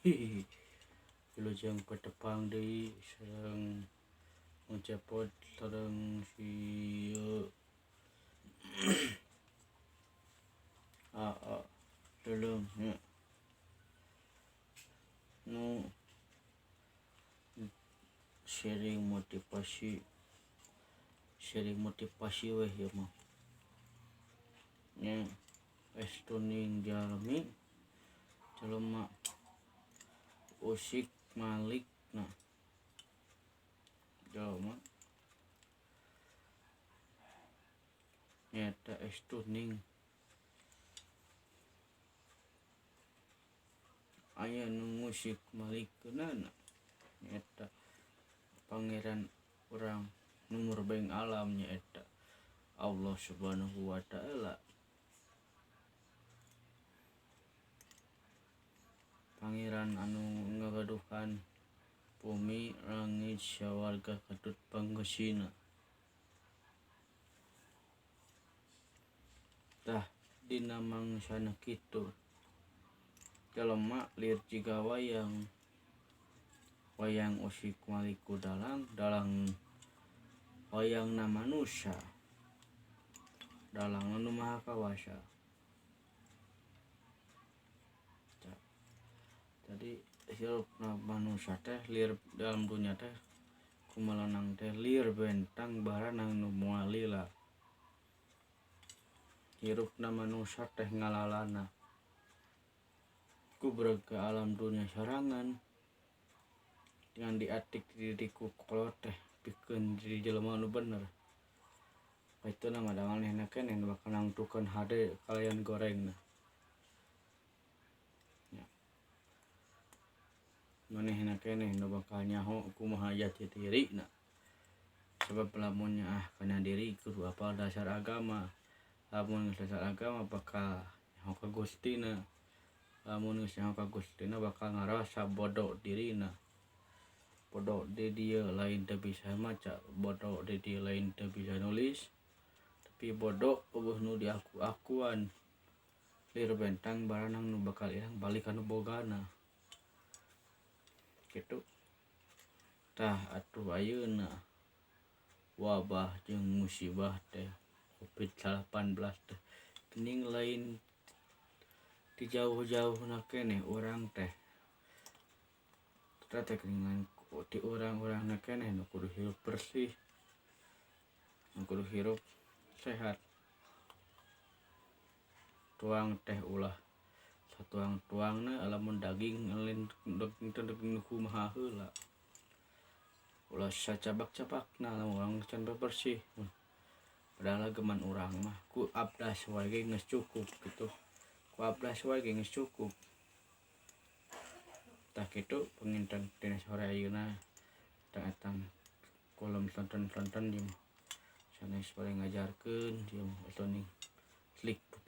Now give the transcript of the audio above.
Hihi. Wilujeng patepang deui sareng Mang Cepot sareng si ieu Aa Leuleung nya. Nu sharing motivasi weh ieu mah. Nya es tuning jalmi jelema usik malik na jelema nyaeta es tuning aya nu ngusik malikeunana nyaeta pangeran urang nu murbeng alam nyaeta Allah Subhanahu wa taala. Pangeran anu ngagaduhan bumi langit sawarga katut panggeusina. Tah dina mangsana kitu jelema lieur jiga wayang, wayang usik malik ku dalang, dalang wayangna manusa, dalang anu maha kawasa. Jadi hirup manusia teh lieur dalam dunia teh kumalanang teh lieur bentang baranang nu moal lila. Hirupna manusia teh ngalalana kubreg ke alam dunia sorangan dengan diatik dididik ku kolot teh pikeun jadi jelema nu bener. Itu nama da manehna keneh nu bakal nangtukeun hade kalayan gorengna. Nya. Manehna keneh nu bakal nyaho kumaha jati dirina. Sebab lamun nyaah kana diri kudu apal dasar agama. Lamun geus dasar agama bakal nyaho ka Gustina. Lamun geus nyaho ka Gustina bakal ngarasa bodoh dirina. Bodoh di dieu lain teu bisa maca, bodoh di dieu lain teu bisa nulis, tapi bodoh eueuh nu diaku-akuan. Lir bentang baranang nu bakal ilang balik ka nu bogana. Kitu. Tah atuh ayeuna wabah jeung musibah teh Covid-19 teh geuning lain ti jauh-jauhna keneh urang teh. Eta teh geuningan ti urang-urangna keneh nu kudu hirup bersih, nu kudu hirup sehat. Tuang teh ulah satuang-tuangna lamun daging lain daging teh daging nu kumaha heula. Ulah sacabak-cabakna lamun urang can bebersih. Padahal geman urang mah ku abdas wae ge geus cukup kitu. Ku abdas wae ge geus cukup. Tah kitu panginten dina sore ayeuna tang kolom tonton-tonton jeung sanes bade ngajarkeun jeung atuh ning klik.